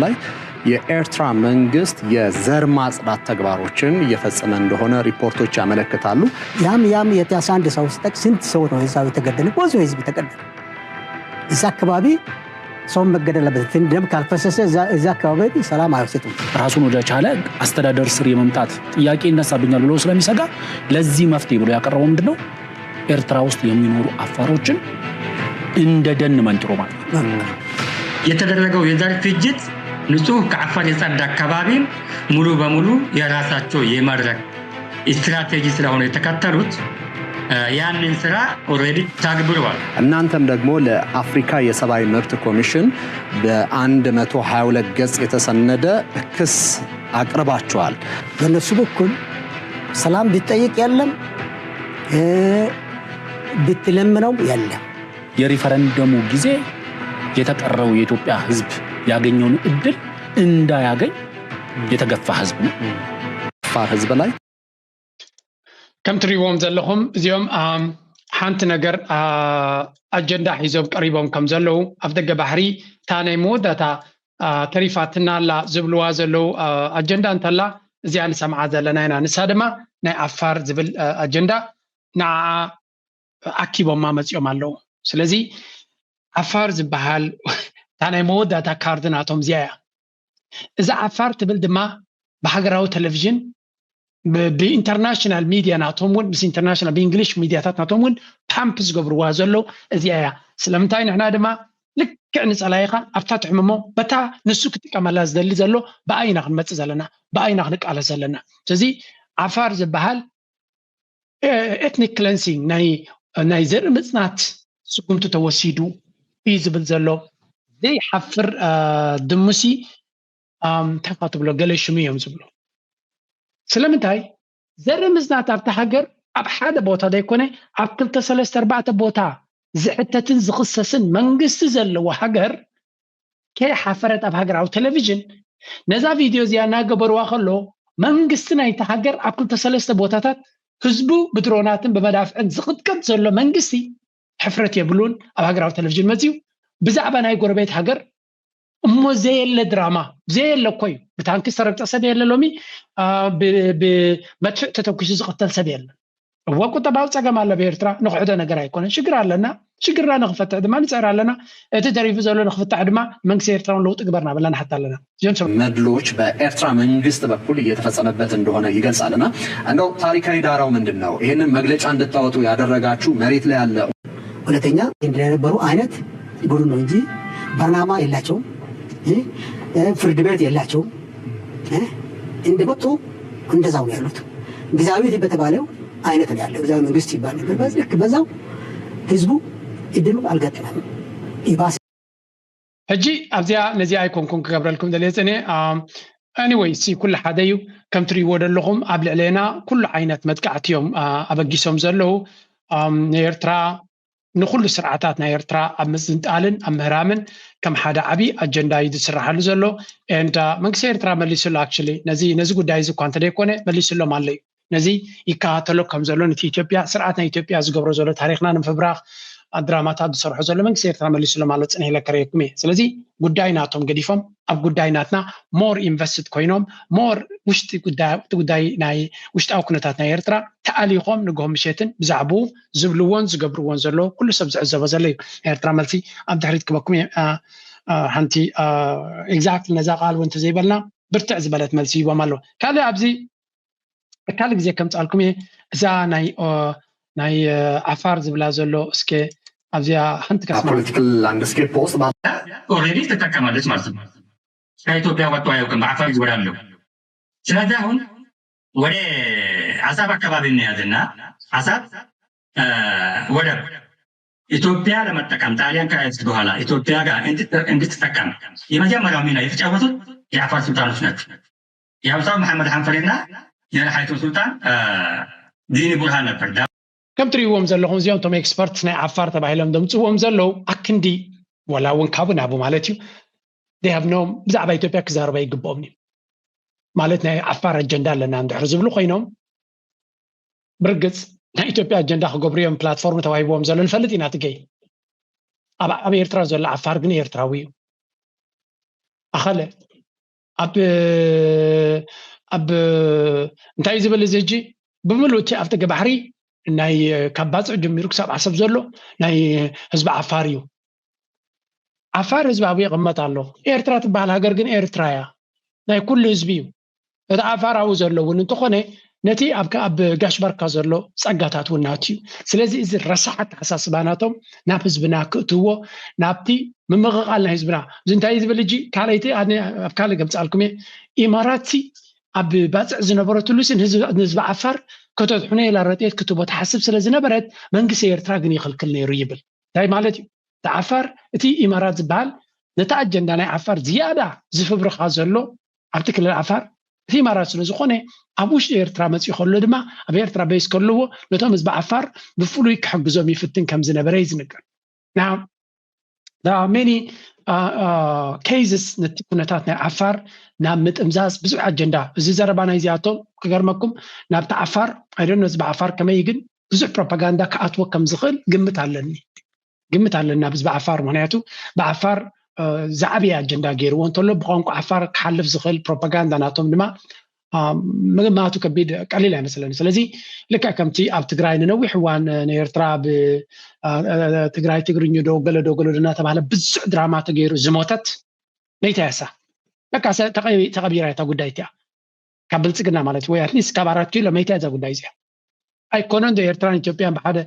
ላይ የኤርትራ መንግስት የዘር ማጽዳት ተግባሮችን እየፈጸመ እንደሆነ ሪፖርቶች ያመለክታሉ። ያም ያም የተያዘ አንድ ሰው ስጠቅ ስንት ሰው ነው እዛው የተገደለ? ብዙ ህዝብ ተገደለ። እዛ አካባቢ ሰው መገደል አለበት። ደም ካልፈሰሰ እዛ አካባቢ ሰላም አይወስድም። ራሱን ወደ ቻለ አስተዳደር ስር የመምጣት ጥያቄ ይነሳብኛል ብሎ ስለሚሰጋ ለዚህ መፍትሄ ብሎ ያቀረበው ምንድን ነው? ኤርትራ ውስጥ የሚኖሩ አፋሮችን እንደ ደን መንጥሮ ማለት ነው። የተደረገው የዘር ፍጅት ንጹህ ከአፋር የጸዳ አካባቢን ሙሉ በሙሉ የራሳቸው የማድረግ ስትራቴጂ ስለሆነ የተከተሉት ያንን ስራ already ተግብረዋል። እናንተም ደግሞ ለአፍሪካ የሰብአዊ መብት ኮሚሽን በአንድ መቶ ሃያ ሁለት ገጽ የተሰነደ ክስ አቅርባችኋል። በእነሱ በኩል ሰላም ቢጠይቅ የለም፣ ብትለምነው የለም። የሪፈረንደሙ ጊዜ የተቀረው የኢትዮጵያ ህዝብ ያገኘውን እድል እንዳያገኝ የተገፋ ህዝብ ነው። አፋር ህዝብ ላይ ከም ትሪእዎም ዘለኹም እዚኦም ሓንቲ ነገር ኣጀንዳ ሒዞም ቀሪቦም ከም ዘለዉ፣ ኣብ ደገ ባሕሪ እታ ናይ መወዳእታ ተሪፋትና ኣላ ዝብልዋ ዘለዉ ኣጀንዳ እንተላ እዚኣ ንሰምዓ ዘለና ኢና። ንሳ ድማ ናይ ዓፋር ዝብል ኣጀንዳ ንዓኣ ኣኪቦማ መፂኦም ኣለዉ። ስለዚ ዓፋር ዝበሃል እታ ናይ መወዳእታ ካርድ ናቶም እዚኣ እያ። እዛ ዓፋር ትብል ድማ ብሃገራዊ ቴሌቪዥን ብኢንተርናሽናል ሚድያ ናቶም እውን ምስ ኢንተርናሽናል ብእንግሊሽ ሚድያታት ናቶም እውን ፓምፕ ዝገብርዋ ዘሎ እዚኣ እያ። ስለምንታይ ንሕና ድማ ልክዕ ንፀላኢኻ ኣብታ ትሕምሞ በታ ንሱ ክጥቀመላ ዝደሊ ዘሎ ብኣይና ክንመፅእ ዘለና ብኣይና ክንቃለስ ዘለና። ስለዚ ዓፋር ዝበሃል ኤትኒክ ክለንሲንግ ናይ ዘርኢ ምፅናት ስጉምቲ ተወሲዱ እዩ ዝብል ዘሎ ዘይሓፍር ድሙሲ እንታይ ትብሎ ገለ ሽሙ እዮም ዝብሉ። ስለምንታይ ዘርኢ ምፅናት ኣብቲ ሃገር ኣብ ሓደ ቦታ ዘይኮነ ኣብ ክልተ ሰለስተ ኣርባዕተ ቦታ ዝሕተትን ዝኽሰስን መንግስቲ ዘለዎ ሃገር ከይሓፈረት ኣብ ሃገራዊ ቴሌቪዥን ነዛ ቪድዮ እዚኣ እናገበርዋ ከሎ መንግስቲ ናይቲ ሃገር ኣብ ክልተ ሰለስተ ቦታታት ህዝቡ ብድሮናትን ብመዳፍዕን ዝቕጥቀጥ ዘሎ መንግስቲ ሕፍረት የብሉን። ኣብ ሃገራዊ ቴሌቪዥን መፅዩ ብዛዕባ ናይ ጎረቤት ሃገር እሞ ዘየለ ድራማ ዘየለ እኮ እዩ። ብታንኪ ዝተረግጠ ሰብ የለ ሎሚ፣ ብመድፍዕ ተተኩሱ ዝቕተል ሰብ የለ። እወ ቁጠባዊ ፀገም ኣሎ ብኤርትራ ንክሕዶ ነገር ኣይኮነን። ሽግር ኣለና፣ ሽግርና ንክፈትሕ ድማ ንፅዕር ኣለና። እቲ ተሪፉ ዘሎ ንክፍታሕ ድማ መንግስቲ ኤርትራ እውን ለውጢ ግበር ናበልና ንሓት ኣለና። እዚኦም ሰብ መድሎች በኤርትራ መንግስት በኩል እየተፈጸመበት እንደሆነ ይገልጻልና። እንደው ታሪካዊ ዳራው ምንድን ነው? ይህንን መግለጫ እንድታወጡ ያደረጋችሁ መሬት ላይ ያለ ሁለተኛ እንደነበሩ አይነት ጉዱ ነው እንጂ በርናማ የላቸውም፣ ፍርድ ቤት የላቸውም። እንደመጡ እንደዛው ነው ያሉት። ግዛዊ በተባለው አይነት ነው ያለው። ግዛዊ መንግስት ይባል ነበር። በዚህ ልክ በዛው ህዝቡ እድሉ አልገጠመም። ይባስ ሕጂ ኣብዚኣ ነዚኣ ኣይኮንኩን ክገብረልኩም ደልየ ፅኔ። Anyway ሲ ኩሉ ሓደ እዩ። ከም ትሪእዎ ዘለኹም ኣብ ልዕሌና ኩሉ ዓይነት መጥቃዕቲ እዮም ኣበጊሶም ዘለዉ። ንኤርትራ ንኩሉ ስርዓታት ናይ ኤርትራ ኣብ ምዝንጣልን ኣብ ምህራምን ከም ሓደ ዓብዪ ኣጀንዳ እዩ ዝስራሓሉ ዘሎ። And መንግስቲ ኤርትራ መሊሱሉ። Actually ነዚ ነዚ ጉዳይ እዚ እኳ እንተደይኮነ መሊሱሎም ኣሎ እዩ። ነዚ ይከታተሎ ከም ዘሎ ነቲ ኢትዮጵያ ስርዓት ናይ ኢትዮጵያ ዝገብሮ ዘሎ ታሪክና ንምፍብራኽ ድራማታት ዝሰርሖ ዘሎ መንግስቲ ኤርትራ መሊሱሎም ኣሎ። ፅንሕ ኢለ ከርእየኩም እየ። ስለዚ ጉዳይ ናቶም ገዲፎም ኣብ ጉዳይ ናትና more invested ኮይኖም more ውሽጢ ጉዳይ ናይ ውሽጣዊ ኩነታት ናይ ኤርትራ ተኣሊኾም ንግሆ ምሸትን ብዛዕባኡ ዝብልዎን ዝገብርዎን ዘሎ ኩሉ ሰብ ዝዕዘቦ ዘሎ እዩ። ናይ ኤርትራ መልሲ ኣብ ድሕሪት ክበኩም እየ። ሓንቲ exactly ነዛ ቃል እውን ተዘይበልና ብርትዕ ዝበለት መልሲ ይቦም ኣሎ። ካልእ ኣብዚ ካልእ ግዜ ከምፃልኩም እየ። እዛ ናይ ናይ ዓፋር ዝብላ ዘሎ እስከ ኣብዚኣ ሓንቲ ከስማ። Political landscape post already ትጠቀማለች ማለት ነው። ከኢትዮጵያ ወጥቶ አያውቅም። በአፋር ይዞራል ነው። ስለዚህ አሁን ወደ አሳብ አካባቢ እንያዝና አሳብ ወደብ ኢትዮጵያ ለመጠቀም ጣሊያን ከያዘች በኋላ ኢትዮጵያ ጋር እንድትጠቀም የመጀመሪያው ሚና የተጫወቱት የአፋር ሱልጣኖች ናቸው። የአብሳው መሐመድ ሐንፈሬና የረሓይቶ ሱልጣን ዲኒ ቡርሃን ነበር። ከም ትሪእዎም ዘለኹም እዚኦም እቶም ኤክስፐርት ናይ ዓፋር ተባሂሎም ዘምፅዎም ዘለዉ ኣክንዲ ወላ እውን ካብኡ ናብኡ ማለት እዩ ደሃብኖም ብዛዕባ ኢትዮጵያ ክዛረቡ ኣይግብኦም እዩ። ማለት ናይ ዓፋር ኣጀንዳ ኣለና እንድሕር ዝብሉ ኮይኖም ብርግፅ ናይ ኢትዮጵያ ኣጀንዳ ክገብሩ እዮም ፕላትፎርም ተዋሂብዎም ዘሎ ንፈልጥ ኢና። ትገይ ኣብ ኣብ ኤርትራ ዘሎ ዓፋር ግን ኤርትራዊ እዩ። ኣኸለ ኣብ ኣብ እንታይ እዩ ዝብል እዚ ሕጂ ብምሉእ እቲ ኣብ ጥገ ባሕሪ ናይ ካብ ባፅዕ ጀሚሩ ክሳብ ዓሰብ ዘሎ ናይ ህዝቢ ዓፋር እዩ። ዓፋር ህዝቢ ኣብኡ ይቕመጥ ኣሎ። ኤርትራ ትበሃል ሃገር ግን ኤርትራ እያ፣ ናይ ኩሉ ህዝቢ እዩ። እቲ ዓፋር ኣብኡ ዘሎ እውን እንተኾነ ነቲ ኣብ ኣብ ጋሽ ባርካ ዘሎ ጸጋታት እውን ናቱ እዩ። ስለዚ እዚ ረሳሕ ኣተሓሳስባ ናቶም ናብ ህዝብና ክእትዎ ናብቲ ምምቕቓል ናይ ህዝብና እዚ እንታይ እዩ ዝብል እጂ ካልኣይቲ ኣነ ኣብ ካልእ ገምጻልኩም እየ። ኢማራት ኣብ ባጽዕ ዝነበረትሉ ስን ህዝቢ ዓፋር ከተድሕኖ ኢላ ረድኤት ክትቦ ትሓስብ ስለ ዝነበረት መንግስቲ ኤርትራ ግን ይኽልክል ነይሩ ይብል። እንታይ ማለት እዩ? እቲ ዓፋር እቲ ኢማራት ዝበሃል ነቲ ኣጀንዳ ናይ ዓፋር ዝያዳ ዝፍብርኻ ዘሎ ኣብቲ ክልል ዓፋር እቲ ኢማራት ስለ ዝኾነ ኣብ ውሽጢ ኤርትራ መፅኡ ከሎ ድማ ኣብ ኤርትራ ቤዝ ከለዎ ነቶም ህዝቢ ዓፋር ብፍሉይ ክሕግዞም ይፍትን ከም ዝነበረ እዩ ዝንገር። Now, there are many uh, uh, cases ነቲ ኩነታት ናይ ዓፋር ናብ ምጥምዛዝ ብዙሕ ኣጀንዳ እዚ ዘረባ ናይ እዚኣቶም ክገርመኩም ናብቲ ዓፋር ኣይደኖ ህዝቢ ዓፋር ከመይ ግን ብዙሕ ፕሮፓጋንዳ ክኣትዎ ከም ዝኽእል ግምት ኣለኒ ግምት ኣለና ብዝቢ ዓፋር ምክንያቱ ብዓፋር ዝዓበየ ኣጀንዳ ገይርዎ እንተሎ ብቋንቋ ዓፋር ክሓልፍ ዝኽእል ፕሮፓጋንዳ ናቶም ድማ ምግማቱ ከቢድ ቀሊል ኣይመስለኒ ስለዚ ልክዕ ከምቲ ኣብ ትግራይ ንነዊሕ እዋን ንኤርትራ ብትግራይ ትግርኝ ዶ ገለ ዶ ገለ ዶ እናተባሃለ ብዙሕ ድራማ ተገይሩ ዝሞተት ነይታ ያሳ በቃ ተቐቢራ እታ ጉዳይ እቲያ ካብ ብልፅግና ማለት ወይ ኣትሊስት ካብ ኣራት ኪሎ መይታ እዛ ጉዳይ እዚኣ ኣይኮነን ዶ ኤርትራን ኢትዮጵያን ብሓደ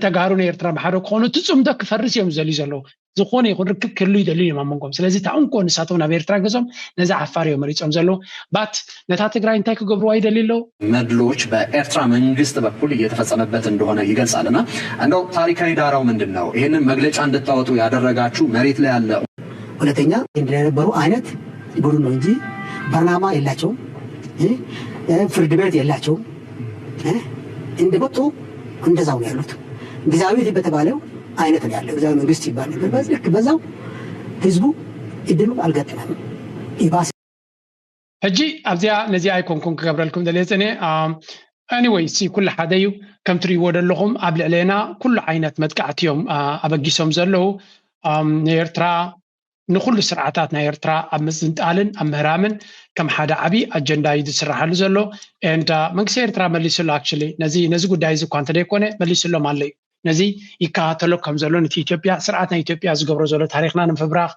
ተጋሩን ኤርትራ ብሓደ ክኾኑ እቲ ፅምዶ ክፈርስ እዮም ዝደልዩ ዘለዉ ዝኾነ ይኹን ርክብ ክህሉ ይደልዩ እዮም ኣብ መንጎም ስለዚ እታ እንኮ ንሳቶም ናብ ኤርትራ ገዞም ነዚ ዓፋር እዮም መሪፆም ዘለዉ ባት ነታ ትግራይ እንታይ ክገብርዋ ይደልዩ ኣለዉ መድሎች በኤርትራ መንግስት በኩል እየተፈጸመበት እንደሆነ ይገልጻልና እንደው ታሪካዊ ዳራው ምንድን ነው ይህንን መግለጫ እንድታወጡ ያደረጋችሁ መሬት ላይ ያለ ሁለተኛ እንደነበሩ አይነት ቡድን ነው እንጂ በርናማ የላቸውም፣ ፍርድ ቤት የላቸውም። እንደመጡ እንደዛው ነው ያሉት። ግዛዊት በተባለው አይነት ነው ያለው። ግዛዊ መንግስት ይባል ነበር። በዚህ ልክ በዛው ህዝቡ እድሉ አልገጠመም። ይባስ ሕጂ ኣብዚኣ ነዚ ኣይኮንኩን ክገብረልኩም ደልየ ጽኔ anyway ሲ ኩሉ ሓደ እዩ ከም ትሪእዎ ዘለኹም ኣብ ልዕሌና ኩሉ ዓይነት መጥቃዕቲ እዮም ኣበጊሶም ዘለዉ ንኤርትራ ንኩሉ ስርዓታት ናይ ኤርትራ ኣብ ምዝንጣልን ኣብ ምህራምን ከም ሓደ ዓብዪ ኣጀንዳ እዩ ዝስራሓሉ ዘሎ and መንግስቲ ኤርትራ መሊሱሉ actually ነዚ ነዚ ጉዳይ እዚ እኳ እንተደይኮነ መሊሱሎም ኣሎ እዩ ነዚ ይከታተሎ ከም ዘሎ ነቲ ኢትዮጵያ ስርዓት ናይ ኢትዮጵያ ዝገብሮ ዘሎ ታሪክና ንምፍብራኽ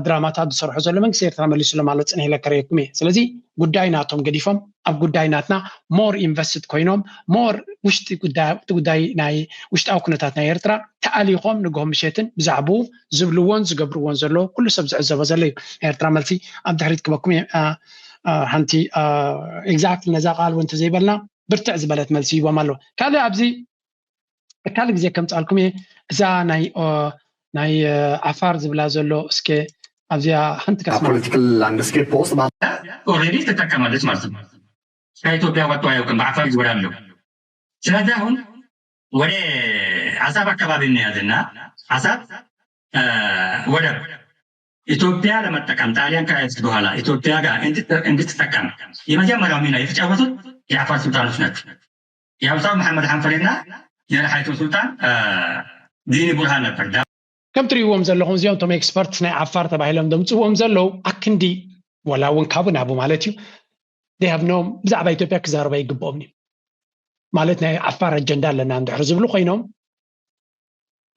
ድራማታት ዝሰርሖ ዘሎ መንግስቲ ኤርትራ መሊሱሎም ኣሎ ፅንሕ ኢለ ከርእየኩም እየ ስለዚ ጉዳይ ናቶም ገዲፎም ኣብ ጉዳይ ናትና more invested ኮይኖም more ውሽጢ ጉዳይ ናይ ውሽጣዊ ኩነታት ናይ ኤርትራ ተኣሊኾም ንግሆ ምሸትን ብዛዕባኡ ዝብልዎን ዝገብርዎን ዘለዉ ኩሉ ሰብ ዝዕዘቦ ዘሎ እዩ ናይ ኤርትራ መልሲ ኣብ ድሕሪት ክበኩም ሓንቲ exactly ነዛ ቃል እውን ተዘይበልና ብርትዕ ዝበለት መልሲ ሂቦም ኣለዉ ካልእ ኣብዚ ካልእ ግዜ ከምፃልኩም እየ እዛ ናይ ናይ ዓፋር ዝብላ ዘሎ እስከ ኣብዚኣ ሓንቲ ካብ political landscape ውስጥ already ትጠቀማለች ማለት ነው ከኢትዮጵያ ወጥቶ አያውቅም በአፋር ይዞራለሁ ስለዚህ አሁን ወደ አሳብ አካባቢ እንያዝና አሳብ ወደብ ኢትዮጵያ ለመጠቀም ጣሊያን ከያዘች በኋላ ኢትዮጵያ ጋር እንድትጠቀም የመጀመሪያው ሚና የተጫወቱት የአፋር ሱልጣኖች ናቸው። የአብሳው መሐመድ ሐንፈሬና የረሓይቱ ሱልጣን ዲኒ ቡርሃን ነበር። ከም ትሪእዎም ዘለኹም እዚኦም ቶም ኤክስፐርትስ ናይ ዓፋር ተባሂሎም ዘምፅዎም ዘለዉ ኣክንዲ ወላ እውን ካብኡ ናብኡ ማለት እዩ they have no ብዛዕባ ኢትዮጵያ ክዛረቡ ኣይግብኦም እዩ ማለት ናይ ዓፋር ኣጀንዳ ኣለና እንድሕር ዝብሉ ኮይኖም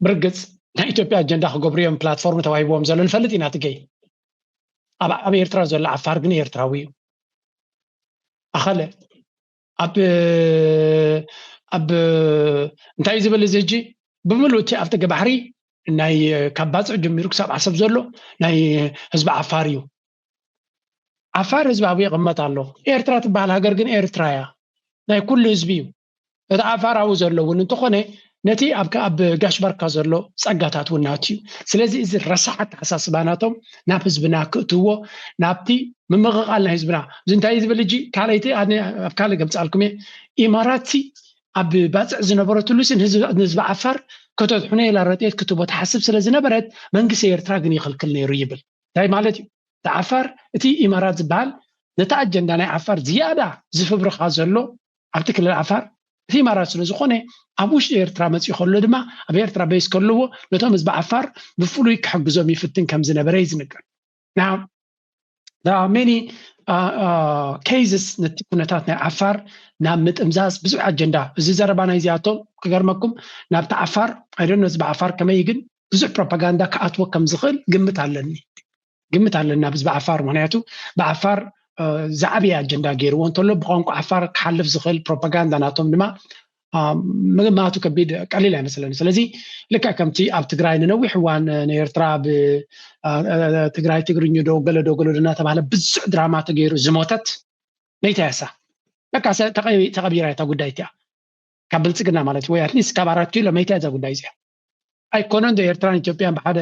ብርግፅ ናይ ኢትዮጵያ ኣጀንዳ ክገብሩ እዮም ፕላትፎርም ተዋሂብዎም ዘሎ ንፈልጥ ኢና ትገይ ኣብ ኣብ ኤርትራ ዘሎ ዓፋር ግን ኤርትራዊ እዩ ኣኸለ ኣብ ኣብ እንታይ ዝብል እዚ ሕጂ ብምሉእ እቲ ኣብ ጥቂ ባሕሪ ናይ ካብ ባፅዕ ጀሚሩ ክሳብ ዓሰብ ዘሎ ናይ ህዝቢ ዓፋር እዩ ዓፋር ህዝቢ ኣብኡ ይቕመጥ ኣሎ። ኤርትራ ትበሃል ሃገር ግን ኤርትራ እያ። ናይ ኩሉ ህዝቢ እዩ። እቲ ዓፋር ኣብኡ ዘሎ እውን እንተኾነ ነቲ ኣብ ኣብ ጋሽ ባርካ ዘሎ ጸጋታት እውን ናቱ እዩ። ስለዚ እዚ ረሳሕ ኣተሓሳስባ ናቶም ናብ ህዝብና ክእትዎ ናብቲ ምምቕቓል ናይ ህዝብና እዚ እንታይ እዩ ዝብል ሕጂ ካልኣይቲ ኣነ ኣብ ካልእ ገምጻልኩም እየ ኢማራት ኣብ ባጽዕ ዝነበረትሉ ስን ህዝቢ ዓፋር ከተድሕኖ ኢላ ረድኤት ክትቦ ትሓስብ ስለ ዝነበረት መንግስቲ ኤርትራ ግን ይኽልክል ነይሩ ይብል። እንታይ ማለት እዩ? እቲ ዓፋር እቲ ኢማራት ዝበሃል ነቲ ኣጀንዳ ናይ ዓፋር ዝያዳ ዝፍብርኻ ዘሎ ኣብቲ ክልል ዓፋር እቲ ኢማራት ስለ ዝኾነ ኣብ ውሽጢ ኤርትራ መፅኡ ከሎ ድማ ኣብ ኤርትራ ቤዝ ከለዎ ነቶም ህዝቢ ዓፋር ብፍሉይ ክሕግዞም ይፍትን ከም ዝነበረ እዩ ዝንገር። ና There are many cases ነቲ ኩነታት ናይ ዓፋር ናብ ምጥምዛዝ ብዙሕ ኣጀንዳ። እዚ ዘረባ ናይ እዚኣቶም ክገርመኩም ናብቲ ዓፋር ኣይደኖ እዚ ብዓፋር ከመይ ግን ብዙሕ ፕሮፓጋንዳ ክኣትዎ ከም ዝኽእል ግምት ኣለኒ ግምት ኣለና ብዚ ብዓፋር ምክንያቱ ብዓፋር ዝዓበየ ኣጀንዳ ገይርዎ እንተሎ ብቋንቋ ዓፋር ክሓልፍ ዝኽእል ፕሮፓጋንዳ ናቶም ድማ ምግማቱ ከቢድ ቀሊል ኣይመስለኒ ስለዚ ልክዕ ከምቲ ኣብ ትግራይ ንነዊሕ እዋን ንኤርትራ ብትግራይ ትግርኝ ዶ ገለ ዶ ገለ ዶ እናተባሃለ ብዙሕ ድራማ ተገይሩ ዝሞተት መይታ ያሳ በቃ ተቐቢራ እታ ጉዳይ እቲያ ካብ ብልፅግና ማለት ወይ ኣትሊስት ካብ ኣራት ኪሎ መይታ እዛ ጉዳይ እዚኣ ኣይኮነን ዶ ኤርትራን ኢትዮጵያን ብሓደ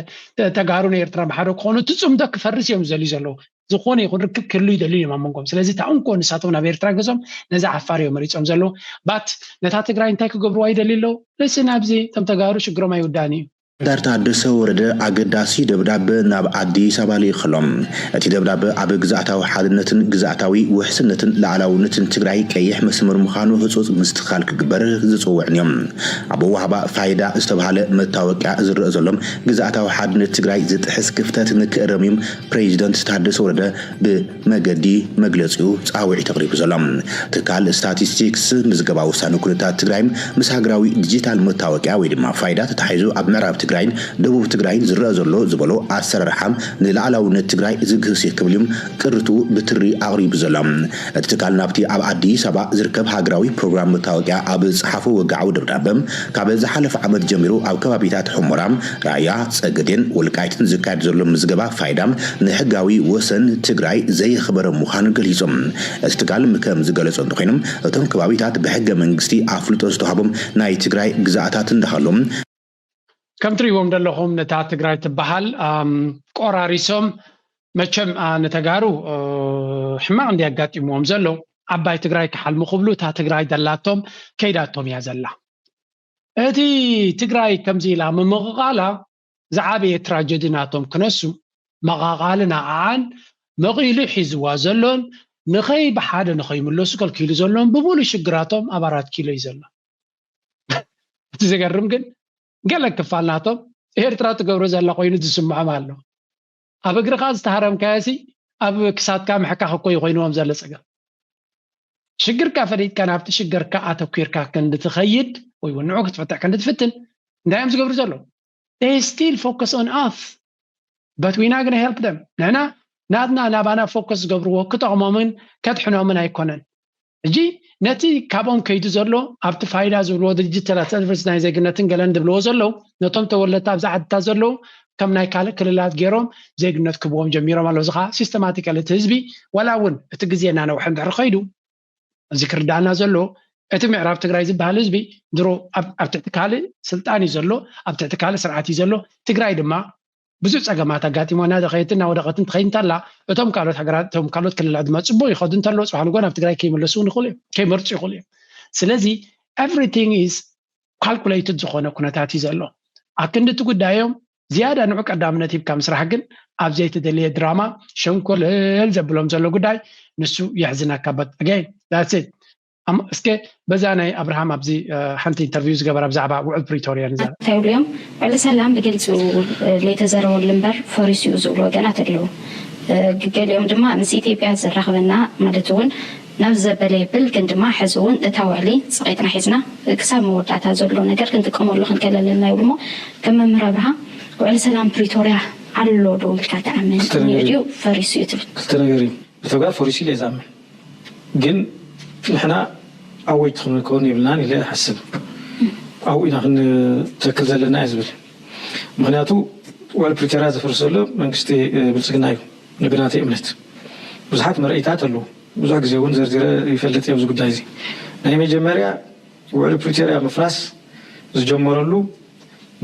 ተጋሩን ኤርትራን ብሓደ ክኾኑ እቲ ፅምዶ ክፈርስ እዮም ዝደልዩ ዘለዉ ዝኾነ ይኹን ርክብ ክህሉ ይደልዩ እዮም ኣብ መንጎም ስለዚ እታ እንኮ ንሳቶም ናብ ኤርትራ ገዞም ነዚ ዓፋር እዮም መሪፆም ዘለዉ ባት ነታ ትግራይ እንታይ ክገብርዋ ይደልዩ ኣለዉ ንስ ናብዚ እቶም ተጋሩ ሽግሮም ኣይውዳእን እዩ ዳር ታደሰ ወረደ ኣገዳሲ ደብዳበ ናብ ኣዲስ ኣበባ ልኢኸሎም። እቲ ደብዳበ ኣብ ግዝኣታዊ ሓድነትን ግዝኣታዊ ውሕስነትን ላዕላውነትን ትግራይ ቀይሕ መስመር ምዃኑ ህፁፅ ምስትኽኻል ክግበር ዝፅውዕን እዮም። ኣብ ኣወሃባ ፋይዳ ዝተብሃለ መታወቂያ ዝረአ ዘሎ ግዝኣታዊ ሓድነት ትግራይ ዝጥሕስ ክፍተት ንክእረም እዩ ፕሬዚደንት ታደሰ ወረደ ብ መገዲ መግለፂኡ ፃውዒት ኣቕሪቡ ዘሎ። ትካል ስታቲስቲክስ ምዝገባ ውሳነ ኩነታት ትግራይ ምስ ሃገራዊ ዲጂታል መታወቂያ ወይ ድማ ፋይዳ ተታሒዙ ኣብ ምዕራብ ትግራይን ደቡብ ትግራይን ዝረአ ዘሎ ዝበሎ ኣሰራርሓ ንላዕላውነት ትግራይ ዝግህስ እዩ ክብል እዩ ቅርቱ ብትሪ ኣቕሪቡ ዘሎ። እቲ ትካል ናብቲ ኣብ ኣዲስ ኣበባ ዝርከብ ሃገራዊ ፕሮግራም መታወቂያ ኣብ ዝፀሓፎ ወግዓዊ ደብዳበ ካብ ዝሓለፈ ዓመት ጀሚሩ ኣብ ከባቢታት ሑመራ፣ ራያ፣ ፀገዴን ወልቃይትን ዝካየድ ዘሎ ምዝገባ ፋይዳ ንሕጋዊ ወሰን ትግራይ ዘየኽበረ ምዃኑ ገሊፁ። እቲ ትካል ከም ዝገለፆ እንተኾይኑ እቶም ከባቢታት ብሕገ መንግስቲ ኣፍልጦ ዝተዋህቦም ናይ ትግራይ ግዝኣታት እንዳሃሉ ከም ትሪእዎም ዘለኹም ነታ ትግራይ ትበሃል ቆራሪሶም መቸም ንተጋሩ ሕማቕ እንዲ ኣጋጢምዎም ዘሎ ዓባይ ትግራይ ክሓልሙ ክብሉ እታ ትግራይ ደላቶም ከይዳቶም እያ ዘላ እቲ ትግራይ ከምዚ ኢላ ምምቕቓላ ዝዓበየ ትራጀዲ ናቶም ክነሱ መቓቓሊ ንዓኣን መቒሉ ሒዝዋ ዘሎን ንኸይ ብሓደ ንኸይምለሱ ከልኪሉ ዘሎን ብምሉእ ሽግራቶም ኣብ ኣራት ኪሎ እዩ ዘሎ እቲ ዝገርም ግን ገለ ክፋል ናቶም ኤርትራ ትገብሮ ዘላ ኮይኑ ዝስምዖም ኣሎ ኣብ እግርኻ ዝተሃረምካዮ ሲ ኣብ ክሳትካ ምሕካኽ እኮ እዩ ኮይንዎም ዘሎ ፀገም ሽግርካ ፈሊጥካ ናብቲ ሽግርካ ኣተኲርካ ክንዲ ትኸይድ ወይ እውን ንዑ ክትፈትሕ ክንዲ ትፍትን እንታይ እዮም ዝገብሩ ዘለዉ they still focus on us but we not gonna help them ንሕና ናትና ናባና ፎከስ ዝገብርዎ ክጠቕሞምን ከድሕኖምን ኣይኮነን ሕጂ ነቲ ካብኦም ከይዱ ዘሎ ኣብቲ ፋይዳ ዝብልዎ ድርጅት ተላተርፍስ ናይ ዜግነትን ገለን ዝብልዎ ዘለዉ ነቶም ተወለድቲ ኣብዛ ዓድታት ዘለዉ ከም ናይ ካልእ ክልላት ገይሮም ዜግነት ክብዎም ጀሚሮም ኣለዉ እዚ ከዓ ሲስተማቲካል እቲ ህዝቢ ዋላ እውን እቲ ግዜ እናነውሐ እንድሕር ከይዱ እዚ ክርዳእና ዘሎ እቲ ምዕራብ ትግራይ ዝበሃል ህዝቢ ድሮ ኣብ ትሕቲ ካልእ ስልጣን እዩ ዘሎ ኣብ ትሕቲ ካልእ ስርዓት እዩ ዘሎ ትግራይ ድማ ብዙሕ ፀገማት ኣጋጢሞ እናደኸየትን እናወደቐትን ትኸይድ እንተላ እቶም ካልኦት ሃገራት እቶም ካልኦት ክልላት ድማ ፅቡቅ ይኸዱ እንተለዉ ፅባሕ ንጎ ናብ ትግራይ ከይመለሱ ይኽእሉ እዮም ከይመርፁ ይኽእሉ እዮም ስለዚ everything is calculated ዝኾነ ኩነታት እዩ ዘሎ ኣብ ክንዲ እቲ ጉዳዮም ዝያዳ ንዑ ቀዳምነት ሂብካ ምስራሕ ግን ኣብ ዘይተደለየ ድራማ ሸንኮለል ዘብሎም ዘሎ ጉዳይ ንሱ የሕዝነካ but again that's it እስከ በዛ ናይ ኣብርሃም ኣብዚ ሓንቲ ኢንተርቪው ዝገበራ ብዛዕባ ውዕል ፕሪቶርያ ንዛረብ እንታይ ይብሉ እዮም ውዕሊ ሰላም ብግልፂ ለይተዘረበሉ እምበር ፈሪሱ እዩ ዝብሉ ወገናት ኣለዉ ገሊኦም ድማ ምስ ኢትዮጵያ ዘራኽበና ማለት እውን ናብ ዘበለ ይብል ግን ድማ ሕዚ እውን እታ ውዕሊ ፅቒጥና ሒዝና ክሳብ መወዳእታ ዘሎ ነገር ክንጥቀመሉ ክንክእል ኣለና ይብሉ እሞ ከም መምህር ኣብርሃ ውዕሊ ሰላም ፕሪቶርያ ኣሎ ዶ ኢልካ ትኣምን እኒኦ ድዩ ፈሪሱ እዩ ትብል ክልተ ነገር እዩ ብተግባር ፈሪሱ ኢለ እየ ዝኣምን ግን ንሕና ኣወጅቲ ክንከውን የብልናን ኢለ ይሓስብ ኣብኡ ኢና ክንተክል ዘለና እየ ዝብል ምክንያቱ ውዕል ፕሪቶርያ ዘፍርስ ዘሎ መንግስቲ ብልፅግና እዩ ንብናተይ እምነት ብዙሓት መርኢታት ኣለዉ ብዙሕ ግዜ እውን ዘርዚረ ይፈልጥ እየ ኣብዚ ጉዳይ እዚ ናይ መጀመርያ ውዕል ፕሪቶርያ ምፍራስ ዝጀመረሉ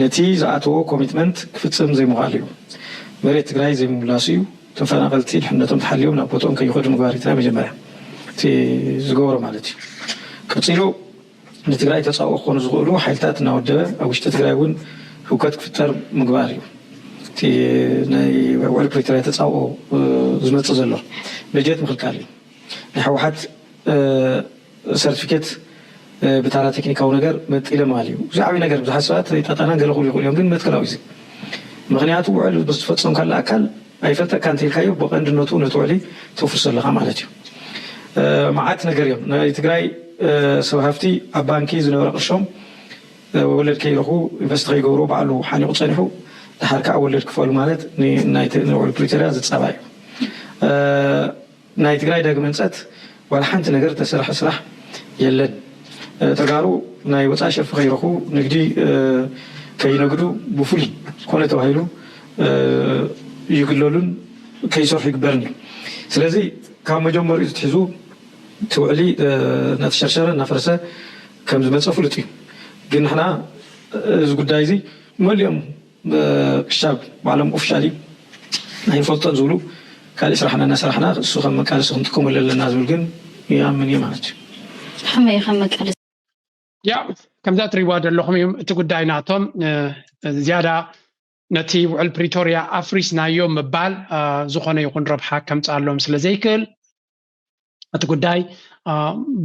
ነቲ ዝኣተዎ ኮሚትመንት ክፍፅም ዘይምኽኣሉ እዩ መሬት ትግራይ ዘይምምላሱ እዩ ተፈናቐልቲ ድሕነቶም ተሓልዮም ናብ ቦትኦም ከይኸዱ ምግባር እዩ ትናይ መጀመርያ እቲ ዝገበሮ ማለት እዩ ቀፂሉ ንትግራይ ተፃብኦ ክኾኑ ዝኽእሉ ሓይልታት እናወደበ ኣብ ውሽጢ ትግራይ እውን ህውከት ክፍጠር ምግባር እዩ እቲ ናይ ውዕል ፕሪቶርያ ተፃብኦ ዝመፅእ ዘሎ በጀት ምኽልካል እዩ ናይ ህወሓት ሰርቲፊኬት ብታራ ቴክኒካዊ ነገር መጢለ ምባል እዩ እዚ ዓብይ ነገር ብዙሓት ሰባት ይጣጣናን ገለ ክብሉ ይኽእሉ እዮም ግን መትከላዊ እዚ ምክንያቱ ውዕል ምስ ትፈፀም ካለ ኣካል ኣይፈልጠካ እንተልካዮ ብቐንድነቱ ነቲ ውዕሊ ተፍርሶ ኣለካ ማለት እዩ። መዓት ነገር እዮም ናይ ትግራይ ሰብ ሃፍቲ ኣብ ባንኪ ዝነበረ ቅርሾም ወለድ ከይረኹ ኢንቨስት ከይገብሩ ባዕሉ ሓኒቑ ፀኒሑ ድሓር ከዓ ወለድ ክፈሉ ማለት ናይቲ ንውዕል ፕሪቶርያ ዝፃባ እዩ። ናይ ትግራይ ዳግመ ህንፀት ዋላ ሓንቲ ነገር ተሰርሐ ስራሕ የለን። ተጋሩ ናይ ወፃኢ ሸርፊ ከይረኹ ንግዲ ከይነግዱ ብፍሉይ ኮነ ተባሂሉ ይግለሉን ከይሰርሑ ይግበርን እዩ። ስለዚ ካብ መጀመሪኡ ትሕዙ እቲ ውዕሊ እናተሸርሸረ እናፈረሰ ከም ዝመፀ ፍሉጥ እዩ። ግን ንሕና እዚ ጉዳይ እዚ መሊኦም ክሻብ ባዕሎም ኦፊሻሊ ኣይንፈልጦን ዝብሉ ካልእ ስራሕና እናሰራሕና እሱ ከም መቃለሲ ክንጥቀመሉ ኣለና ዝብል ግን ይኣምን እየ ማለት እዩ። ከመይ ከም መቃለሲ ያ ከምዛ ትሪዋ ዘለኹም እዩ እቲ ጉዳይ ናቶም ዝያዳ ነቲ ውዕል ፕሪቶርያ ኣፍሪስናዮ ምባል ዝኾነ ይኹን ረብሓ ከምፅኣሎም ስለ ዘይክእል እቲ ጉዳይ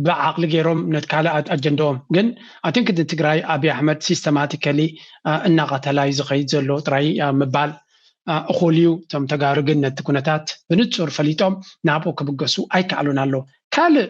ብዓቕሊ ገይሮም ነቲ ካልእ ኣጀንዳኦም ግን ኣቲንክ ንትግራይ ኣብይ ኣሕመድ ሲስተማቲካሊ እናቐተላ እዩ ዝኸይድ ዘሎ ጥራይ ምባል እኹል እዩ። እቶም ተጋሩ ግን ነቲ ኩነታት ብንፁር ፈሊጦም ናብኡ ክብገሱ ኣይከኣሉን ኣለዉ። ካልእ